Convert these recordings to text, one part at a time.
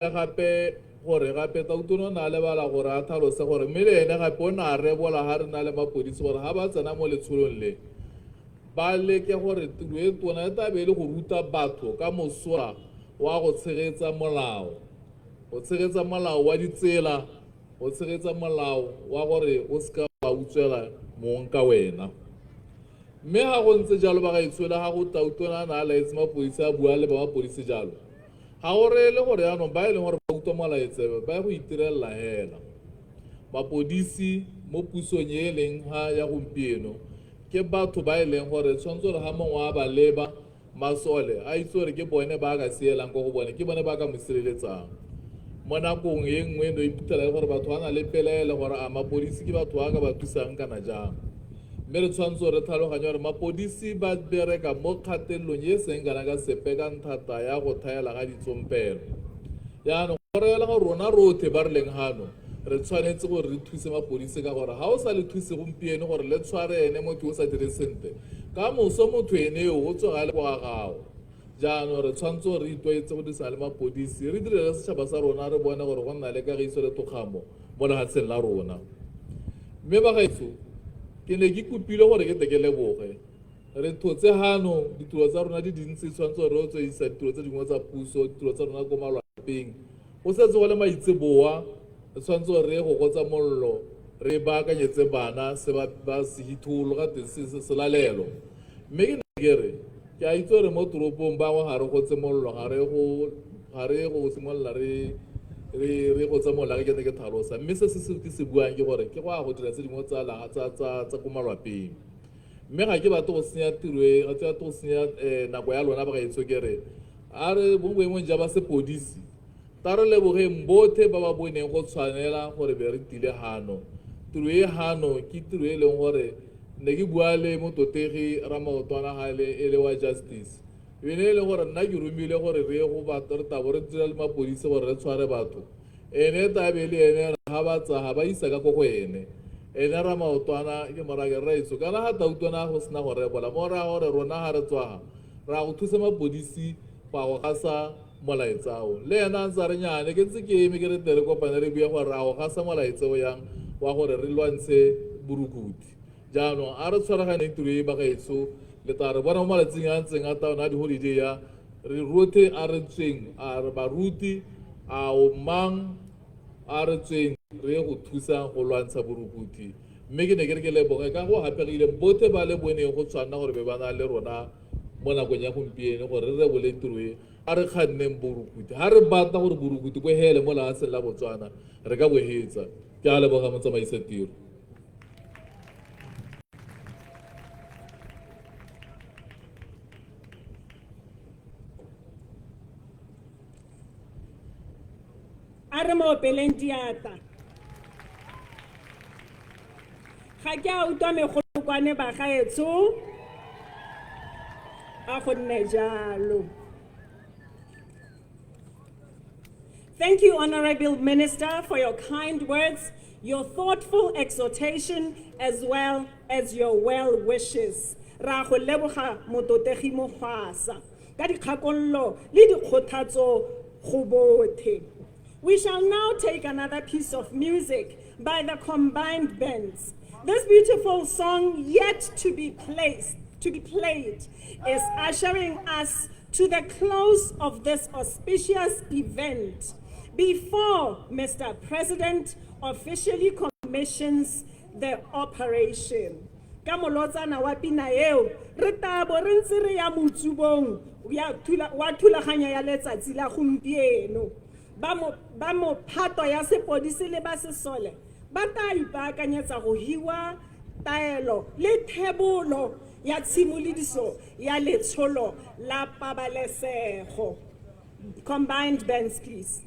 Gape gore gape Tautona o ne a lebala gore a tlhalose gore mme le ene gape o ne a rebola ga re na le mapodisi gore ga ba tsena mo letsholong le ba leke gore tiro e tona e tla be e le go ruta batho ka mosola wa go tshegetsa molao, go tshegetsa molao wa ditsela, go tshegetsa molao wa gore o seka wa utswela mong ka wena. Mme ga go ntse jalo bagaetsho le ga go Tautona a ne a laetse mapodisi a bua le ba mapodisi jalo, ga go reele gore jaanong ba e leng gore ba utlwa molaetsebe ba ye go itirelela hela. Mapodisi mo pusong e e leng ga ya gompieno ke batho ba e leng gore tshwanetse gore ga mongwe a ba leba masole a itse gore ke bone ba ka sielang ko go bone, ke bone ba ka mo sireletsang. Mo nakong e nngwe no iphitlhela e gore batho ba na le pelaelo gore a mapodisi ke batho ba ka ba thusang kana jang. Mme re tshwanetse gore re tlhaloganye gore mapodisi ba bereka mo kgatelelong e seng kana ka sepe ka nthata ya go thaela ga ditsompelo. Jaanong go reela gore rona rotlhe ba re leng hano re tshwanetse gore re thuse mapodisi ka gore ga o sa le thuse gompieno gore le tshware ene motho o sa dire sentle, ka moso motho ene eo o tsoga le kwa gago. Jaanong re tshwanetse gore re itlwaetse go dirisana le mapodisi, re direle setšhaba sa rona, re bone gore go nna le kagiso le tokgamo mo lefatsheng la rona. Mme bagaetsho, ke ne ke kopile gore ke tle ke leboge. Re thotse hano ditiro tsa rona di dintsi, tshwanetse gore re tsweledisa ditiro tse dingwe tsa puso, ditiro tsa rona ko malwapeng. Go setse go le maitseboa, re tshwanetse gore re ye go gotsa mollo, re baakanyetse bana se ba se hitholo ga teng selalelo. Mme ke ne ke re, ke a itse gore mo toropong bangwe ga re gotse mollo, ga re go ga re go simolola re re re gotsa mollo ke ne ke tlhalosa. Mme se se ke se buang ke gore ke go ya go dira tse dingwe tsa tsa tsa tsa ko malwapeng. Mme ga ke batle go senya tiro e, ga ke batle go senya nako ya lona bagaetsho, ke re a re mo boemong ja ba sepodisi ta re lebogeng bothe ba ba boneng go tshwanela gore be re tile hano. Tiro e hano ke tiro e leng gore ne ke bua le mototegi Ramaotwana gale e le wa justice. E ne e le gore nna ke romile gore re ye go batho re tabo re dira le mapodisi gore re tshware batho. Ene tabe le ene ga ba tsa ba isa ka ko go ene. Ene Ramaotwana ke morake rraetsho kana ga Tautwana go sena go rebola mo raya gore rona ga re tswaga ra go thusa mapodisi go ya go gasa molaetsa o. Le ena a ntse a re nyane ke ntse ke eme ke re tle re kopane re bue gore ra go gasa molaetsa o yang wa gore re lwantshe borukuthi. Jaanong a re tshwaraganeng tiro e bagaetsho le tla re bona mo malatsing a ntseng a taona a di-holiday a re rotlhe a re tsweng a re baruti a o mang a re tsweng re ye go thusa go lwantsha borukuthi. Mme ke ne ke re ke leboge ka go gapegile bothe ba le boneng go tshwanna gore be ba na le rona mo nakong ya gompieno gore re rebole tiro e. A re kganneng borukuthi. Ha re batla gore borukuthi bo hele mo lefatsheng la Botswana, re ka bo hetsa. Ke a leboga motsamaisa tiro. A re mo opeleng diatla. Ga ke a utlwa megolokwane bagaetsho, a go nne jalo. Thank you, Honorable Minister, for your kind words, your thoughtful exhortation, as well as your well wishes. Ra go leboga mototegi Mogwasa ka dikgakololo le dikgothatso go bothe. We shall now take another piece of music by the combined bands. This beautiful song, yet to be placed, to be played, is ushering us to the close of this auspicious event before Mr. President officially commissions the operation. Ka molotsana wa pina eo re tabo re ntse re ya motsubong wa thulaganyo ya letsatsi la gompieno. Ba mophato ya sepodisi le ba sesole ba tla ipaakanyetsa go hiwa taelo le thebolo ya tshimolodiso ya letsholo la pabalesego. Combined bands, please.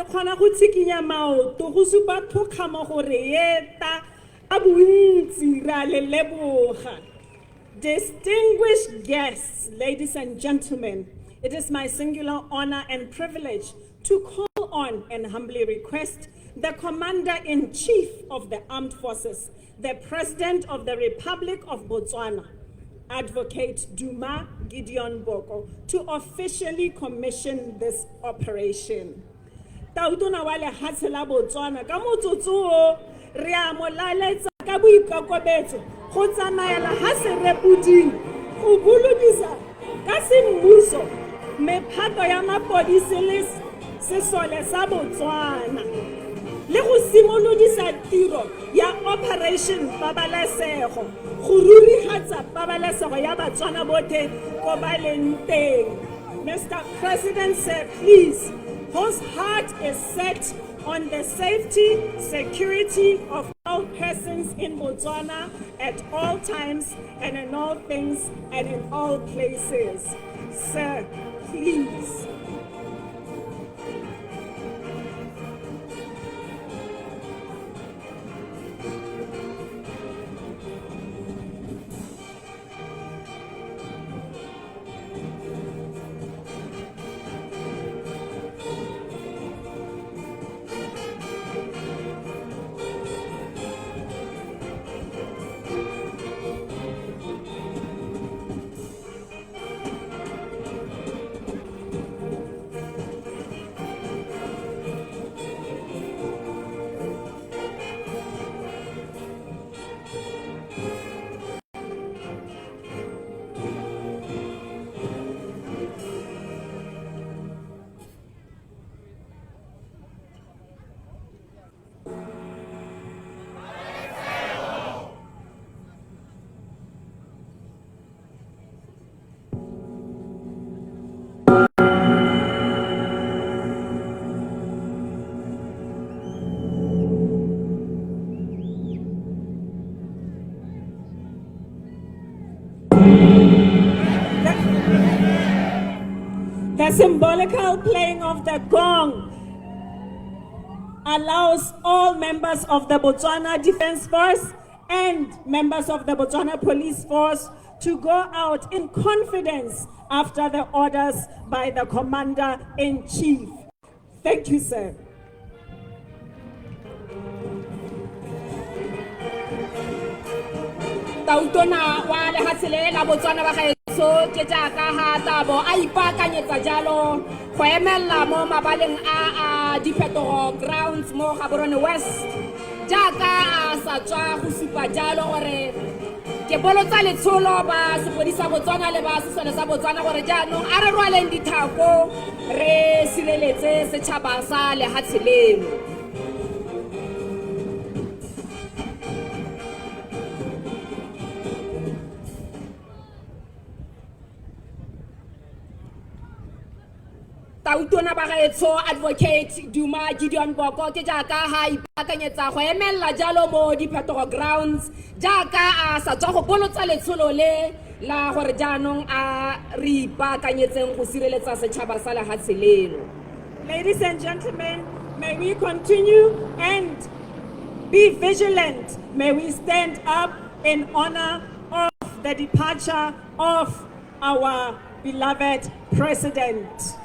kgona go tshikinya maoto go supa thokgamo gore eta ka bontsi re a le leboga. Distinguished guests, ladies and gentlemen, it is my singular honor and privilege to call on and humbly request the Commander-in-Chief of the Armed Forces, the President of the Republic of Botswana, Advocate Duma Gideon Boko, to officially commission this operation. Tautona wa lehatshe la Botswana ka motsotso o re a mo laletsa ka boikokobetso go tsamaela ha serepoding go bolodisa ka semmuso mephato ya mapodisi le sesole sa Botswana le go simolodisa tiro ya Operation Pabalesego go rurifatsa pabalesego ya Batswana botlhe ko ba leng teng. Mr. President, sir, please, whose heart is set on the safety, security of all persons in Botswana at all times and in all things and in all places. Sir, please. The symbolical playing of the gong allows all members of the Botswana Defense Force and members of the Botswana Police Force to go out in confidence after the orders by the Commander in Chief. Thank you, sir. Tautona wa lehatshe le la Botswana ba gaetsho ke jaaka ha tabo a ipaakanyetsa jalo go emelela mo mabaleng a a Diphetogo Grounds mo Gaborone West, jaaka a sa tswa go supa jalo gore ke bolotsa letsholo ba sepodisa Botswana le ba sesole sa Botswana gore jaanong a re rwaleng dithako re sireletse setšhaba sa lehatshe leno. Tautona ba gaetsho Advocate Duma Gideon Boko ke jaaka ha ipaakanyetsa go emelela jalo mo Diphetogo Grounds, jaaka a sa tswa go bolotsa letsholo le la gore jaanong a re ipaakanyetseng go sireletsa setšhaba sa lehatshe leno. Ladies and gentlemen, may we continue and be vigilant. May we stand up in honor of the departure of our beloved president.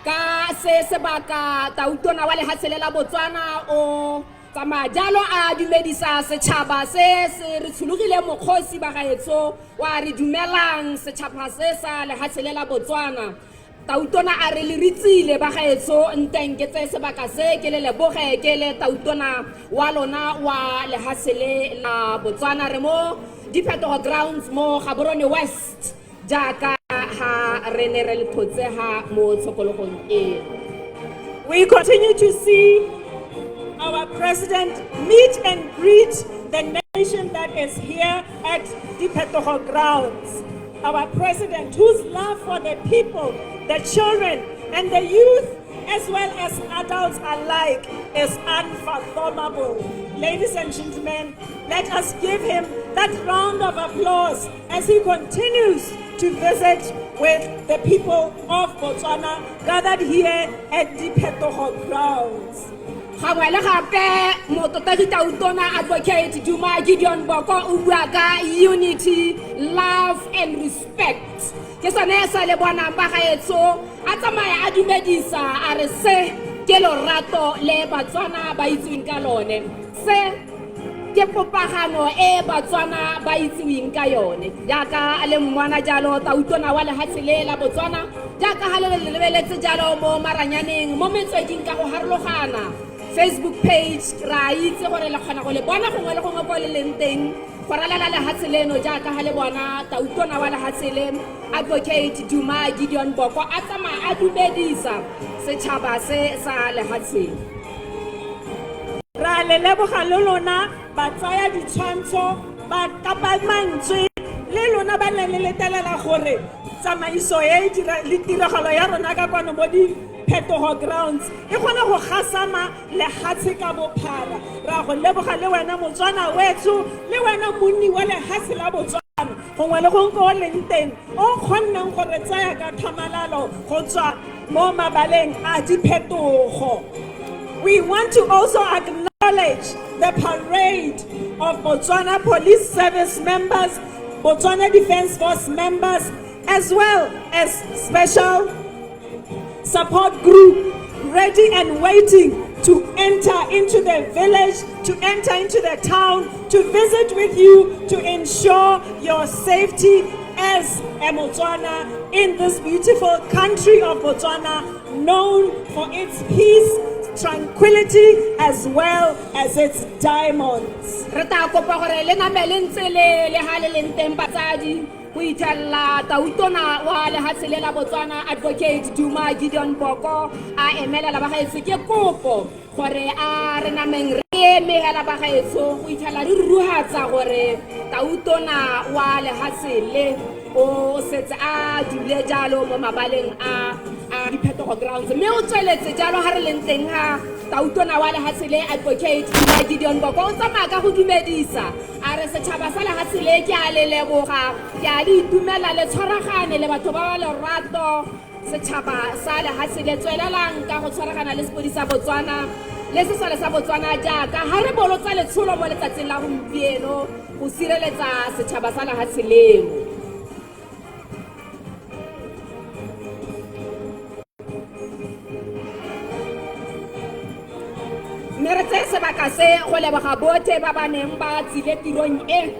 Ka se sebaka tautona wa lehatshe le la Botswana o tsamaya jalo a dumedisa setšhaba se se re tshologile mokgosi ba gaetsho wa re dumelang setšhaba se sa lehatshe le la Botswana. Tautona a re le ritsile ba gaetsho nteng ke tse sebaka se ke le leboge ke le tautona wa lona wa lehatshe le la Botswana. Re mo Diphetogo Grounds mo Gaborone West jaaka ha re ne re le thotse ha mo tshokologong eno. We continue to see our president meet and greet the nation that is here at Diphetogo Grounds. Our president, whose love for the people, the children, and the youth as well as adults alike is unfathomable. Ladies and gentlemen, let us give him that round of applause as he continues to visit with the people of Botswana gathered here at the Phetogo grounds. Gangwe le gape mototegi Tautona Advocate Duma Gideon Boko o bua ka unity, love and respect. Ke sone sa le bonang bagaetsho a tsamaya a dumedisa, a re se ke lorato le Batswana ba itseweng ka lone, se ke popagano e Batswana ba itseweng ka yone. Jaaka a le mmona jalo Tautona wa lehatshe le la Botswana, jaaka ga le le lebeletse jalo mo maranyaneng, mo metsweding ka go harologana, Facebook page, ra itse gore le kgona go le bona gongwe le gongwe ko le leng teng go ralala lehatshe leno. Jaaka ga le bona Tautona wa lehatshe le Advocate Duma Gideon Boko a tsamaya a dumedisa setšhaba se sa lehatsheng. Ra le leboga le lona ba tsaya ditshwantsho, ba kapa mantswe, le lona ba ne le letelela gore tsamaiso e le tiragalo ya rona ka kwano mo Diphetogo grounds e kgone go gasama lehatshe ka bophara. Ra go leboga le wena Motswana wetsho, le wena monni wa lehatshe la Botswana gongwe le gongwe ko o leng teng, o kgonneng gore tsaya ka tlhamalalo go tswa mo mabaleng a Diphetogo. We want to also acknowledge the parade of Botswana Police Service members, Botswana Defense Force members, as well as special support group ready and waiting to enter into the village, to enter into the town, to visit with you, to ensure your safety as a Motswana in this beautiful country of Botswana, known for its peace, tranquility, as well as its diamonds. Re tla kopa gore le name le ntse le le ga le leng teng batsadi go ithelela Tautona wa lehatshe le la Botswana Advocate Duma Gideon Boko a emelela. Bagaetsho, ke kopo gore a re nameng re eme hela bagaetsho go ithelela re ruruhatsa gore Tautona wa lehatshe le o setse a dule jalo mo mabaleng a Diphetogo grounds, mme o tsweletse jalo ga re leng teng ga Tautona wa lehatshe le Advocate Duma Gideon Boko o tsamaya ka go dumedisa, a re setšhaba sa lehatshe le ke a le leboga, ke a le itumela, le tshwaragane le batho ba ba lerato. Setšhaba sa lehatshe le tswelelang ka go tshwaragana le sepodisi sa Botswana le sesole sa Botswana jaaka ga re bolotsa letsholo mo letsatsing la gompieno go sireletsa setšhaba sa lehatshe leno. Mme re tseye sebaka se go leboga botlhe ba ba neng ba tsile tirong e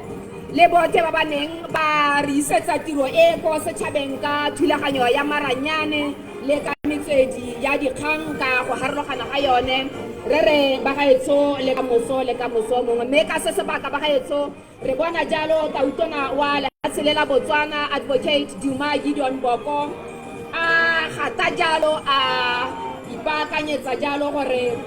le botlhe ba ba neng ba re isetsa tiro e ko setšhabeng ka thulaganyo ya maranyane le ka metswedi ya dikgang ka go harologana ga yone. Re re bagaetsho, le ka moso, le ka moso mongwe. Mme ka se sebaka bagaetsho re bona jalo Tautona wa lehatshe le la Botswana Advocate Duma Gideon Boko a gata jalo, a ipaakanyetsa jalo gore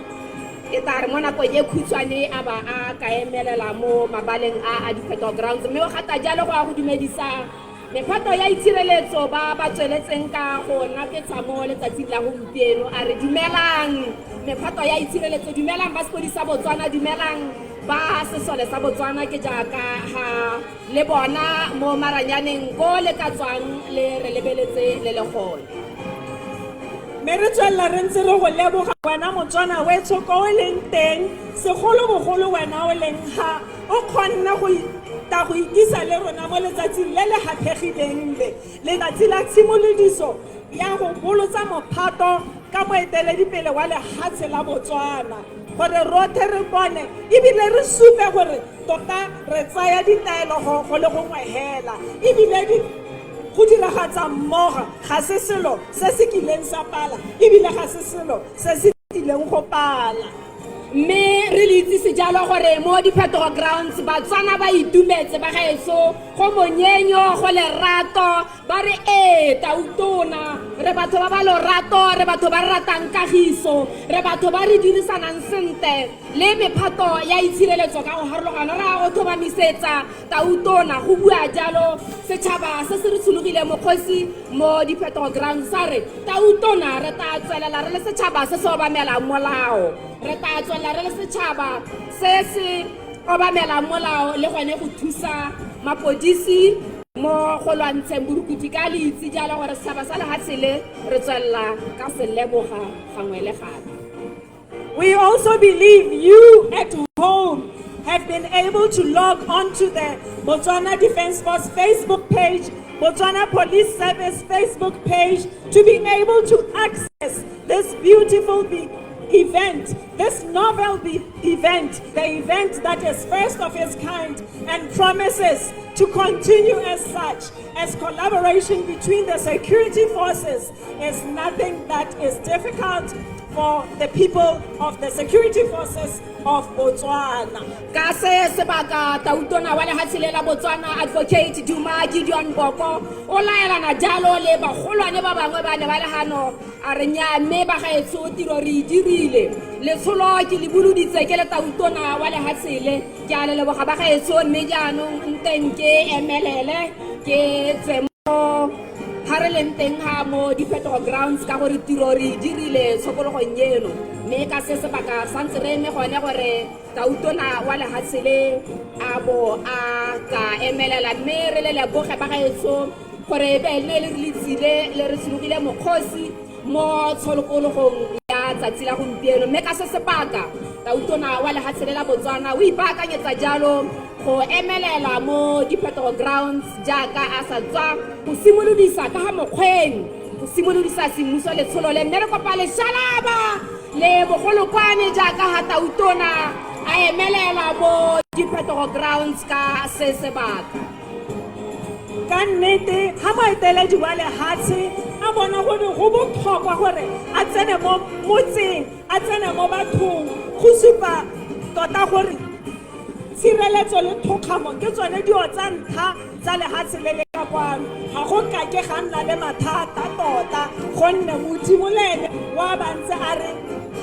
e tla re mo nakong e khutshwane a ba a ka emelela mo mabaleng a Dipheto grounds, mme o gata jalo go ya go dumedisa mephato ya itshireletso ba ba tsweletseng ka go natetsha mo letsatsing la gompieno. A re dumelang mephato ya itshireletso, dumelang ba sepodisi sa Botswana, dumelang ba sesole sa Botswana. Ke jaaka ha le bona mo maranyaneng ko le ka tswang le re lebeletse le le gone. Mme re tswelela re ntse re go leboga wena Motswana wetsho ko o leng teng, segolobogolo wena o leng ga o kgonne go ta go ikisa le rona mo letsatsing le le haphegileng le, letsatsi la tshimolodiso ya go bolotsa mophato ka moeteledipele wa lehatshe la Botswana, gore rotlhe re bone ebile re supe gore tota re tsaya ditaelo go le gongwe hela, ebile go diragatsa mmogo ga se selo se se kileng sa pala, ebile ga se selo se se tileng go pala. Mme re le itsise jalo gore mo Diphetogo grounds Batswana ba itumetse bagaetsho. Go monyenyo, go lerato, ba re ee tautona, re batho ba ba lorato, re batho ba re ratang kagiso, re batho ba re dirisanang sentle le mephato ya itshireletso ka go harologana. Re a go tlhomamisetsa tautona, go bua jalo setšhaba se se re tshologile mokgosi mo Diphetogo Ground sa re tautona, re tla tswelela re le setšhaba se se obamelang molao, re tla tswelela re le setšhaba se se obamelang molao le gone go thusa mapodisi mo go lwantsheng borukuthi, ka le itse jalo gore setšhaba sa lehatshe le re tswelela ka se leboga gangwe le gape. We also believe you at home have been able to log onto the Botswana Defence Force Facebook page, Botswana Police Service Facebook page, to be able to access this beautiful event, this novel event, the event that is first of its kind and promises to continue as such, as collaboration between the security forces is nothing that is difficult for the people of the security forces of Botswana. Ka se sebaka tautona wa lehatshe le la Botswana, Advocate Duma Gideon Boko, o laelana jalo le bagolwane ba bangwe ba ne ba le gano, a re nya mme bagaetsho, tiro re e dirile, letsholo ke le boloditse ke le tautona wa lehatshe le, ke a le leboga bagaetsho, mme jaanong nteng ke emelele ke tswe mo ga re leng teng ga mo Diphetogo Grounds, ka gore tiro re e dirile tshokologong eno. Mme ka se sebaka santse re eme gone gore tautona wa lehatshe le a bo a ka emelela, mme re le leboge bagaetsho gore be ne le re letsile le re tshologile mokgosi mo tsholokologong ya tsatsi la gompieno. Mme ka se sebaka tautona wa lehatshe le la Botswana o ipaakanyetsa jalo go emelela mo Diphetogo Grounds, jaaka a sa tswa go simolodisa ka ga mokgweng go simolodisa semmuso letsholo le, mme re kopa lešalaba le bogolokwane jaaka ga tautona a emelela mo Diphetogo Grounds ka se sebaka. Ka nnete ga moeteledi wa lehatshe a bona gore go botlhokwa gore a tsene mo motseng, a tsene mo bathong, go supa tota gore tshireletso le thokgamo ke tsone dio tsa ntlha tsa lehatshe le le ka kwano. Ga go kake ga nna le mathata tota, gonne Modimo le ene wa ba ntse a re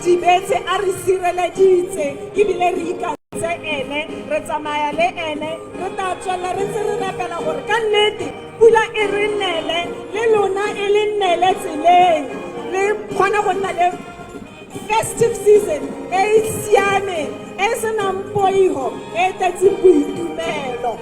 dibetse, a re sireleditse, ebile re ikantse ene, re tsamaya le ene. Re tla tswelela re ntse re rapela gore ka nnete pula e re nnele le lona, e le nnele tseleng, le kgone go nna le festive season e e siameng, e e senang poiho, e e tletseng boitumelo.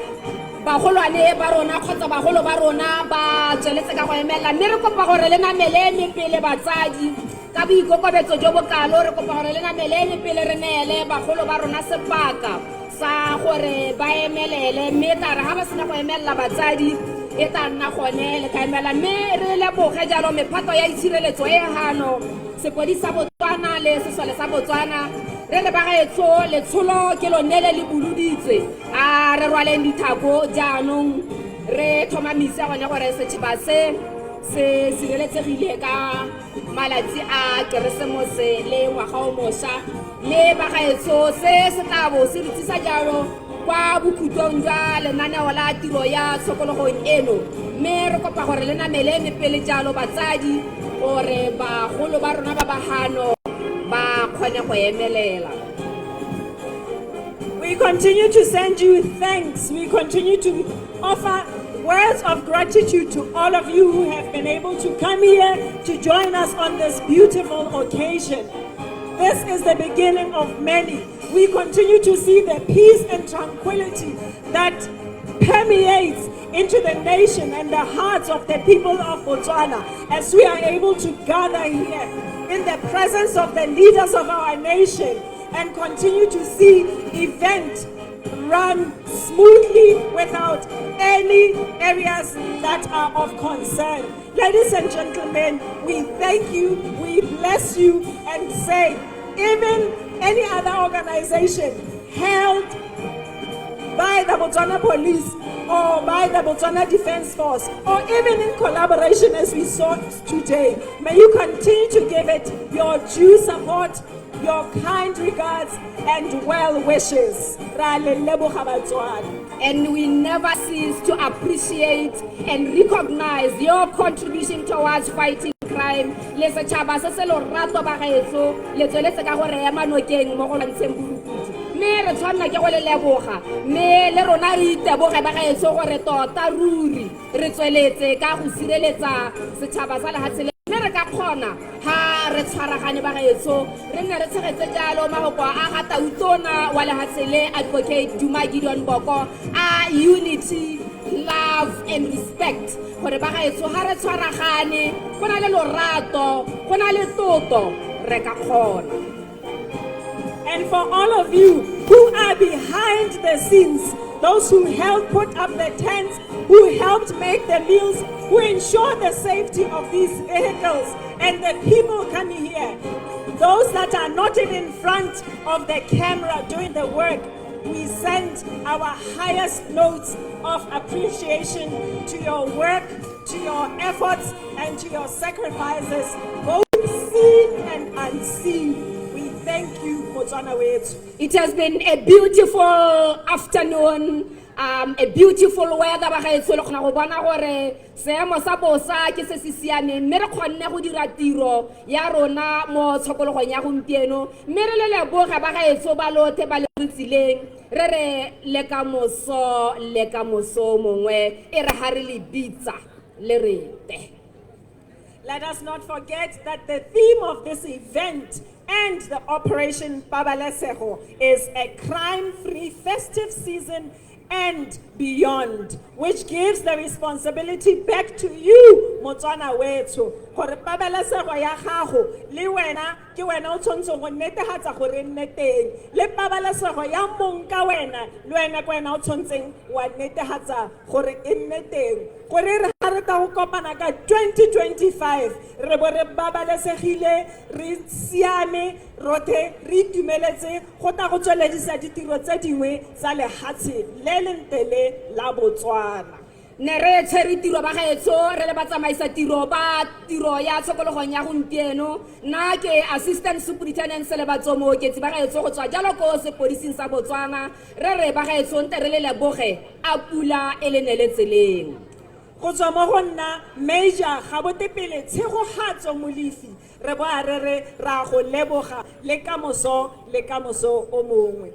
Bagolwane ba rona kgotsa bagolo ba rona ba tsweletse ka go emelela, mme re kopa gore le nameleng pele batsadi, ka boikokobetso jo bokalo re kopa gore le nameleng pele, re neele bagolo ba rona sebaka sa gore ba emelele, mme tla re ga ba sena go emelela batsadi, e tla nna gone le ka emela. Mme re leboge jalo mephato ya itshireletso e gano, sepodisi sa Botswana le sesole sa Botswana. Re re bagaetsho, letsholo ke lone le le boloditswe, a re rwaleng dithako jaanong, re tlhomamise gone gore setšhaba se se sireletsegile ka malatsi a Keresemose le ngwaga o mošwa. Mme bagaetsho, se se tla bo se re tsisa jalo kwa bokhutlong jwa lenaneo la tiro ya tshokologong eno, mme re kopa gore le namele pele jalo batsadi, gore bagolo ba rona ba bagano ba kgone go emelela. We continue to send you thanks. We continue to offer words of gratitude to all of you who have been able to come here to join us on this beautiful occasion. This is the beginning of many. We continue to see the peace and tranquility that permeates into the nation and the hearts of the people of Botswana as we are able to gather here in the presence of the leaders of our nation and continue to see event run smoothly without any areas that are of concern. Ladies and gentlemen, we thank you, we bless you, and say, even any other organization held by the Botswana Police or by the Botswana Defense Force, or even in collaboration as we saw today, may you continue to give it your due support. your kind regards and well wishes. Ra le leboga Batswana. And we never cease to appreciate and recognize your contribution towards fighting crime. Le setšhaba se se lorato bagaetsho le tsweletse ka gore ema nokeng mo go lwantsheng borukutlhi, mme re tshwanela ke go le leboga, mme le rona re iteboge bagaetsho gore tota ruri re tsweletse ka go sireletsa setšhaba sa lehatshe le, mme re ka kgona ha re tshwaragane bagaetsho, re nne re tshegetse jalo mahoko a ga tautona wa lehatshe le, Advocate Duma Gideon Boko, a unity, love and respect, gore bagaetsho ha re tshwaragane, go na le lorato, go na le toto, re ka kgona. And for all of you who are behind the scenes, those who helped put up the tents, who helped make the meals, who ensure the safety of these vehicles and the people coming here, those that are not even in front of the camera doing the work, we send our highest notes of appreciation to your work, to your efforts, and to your sacrifices, both seen and unseen. We thank you, Motswana wethu. It has been a beautiful afternoon, a beautiful weather bagaetsho, le kgona go bona gore seemo sa bosa ke se se siameng, mme re kgonne go dira tiro ya rona mo tshokologong ya gompieno, mme re le leboga bagaetsho ba lothe ba le re tsileng, re re le ka moso, le ka moso mongwe e re ha re le bitsa le re te. Let us not forget that the theme of this event and the Operation Pabalesego is a crime-free festive season and beyond, which gives the responsibility back to you, Motswana wethu, gore pabalesego ya gago le wena ke wena o tshwanetseng go netefatsa gore e nne teng, le pabalesego ya mong ka wena le wena ke wena o tshwanetseng wa netefatsa gore e nne teng, gore re ga re ta go kopana ka 2025 re bo re babalesegile, re siame rothe, re itumeletse go ta go tsweledisa ditiro tse dingwe tsa lehatshe le lentle le la Botswana. Ne re tshwere tiro bagaetsho, re le batsamaisa tiro ba tiro ya tshokologong ya gompieno. Nna ke Assistant Superintendent Selebatso Mooketsi bagaetsho, go tswa jalo ko sepodising sa Botswana. Re re bagaetsho nte re le leboge, a pula e le nele tseleng. Go tswa mo go nna Major Gabotepele Tshegogatso Molefi, re boa re re ra go leboga, le kamoso, le kamoso o mongwe.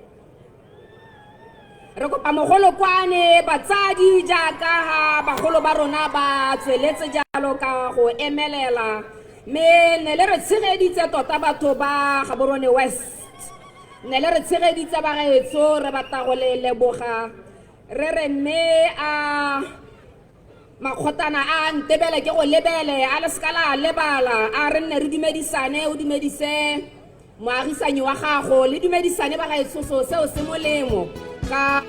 Re kopa mogolokwane batsadi jaaka ha bagolo ba rona ba tsweletse jalo ka go emelela, mme ne le re tshegeditse tota batho ba Gaborone West, ne le re tshegeditse bagaetsho, re batla go le leboga, re re mme a makgotana a ntebele ke go lebele, a le seka la lebala, a re nne re dumedisane, o dumedise moagisanyi wa gago, le dumedisane bagaetsho, seo se molemo ka.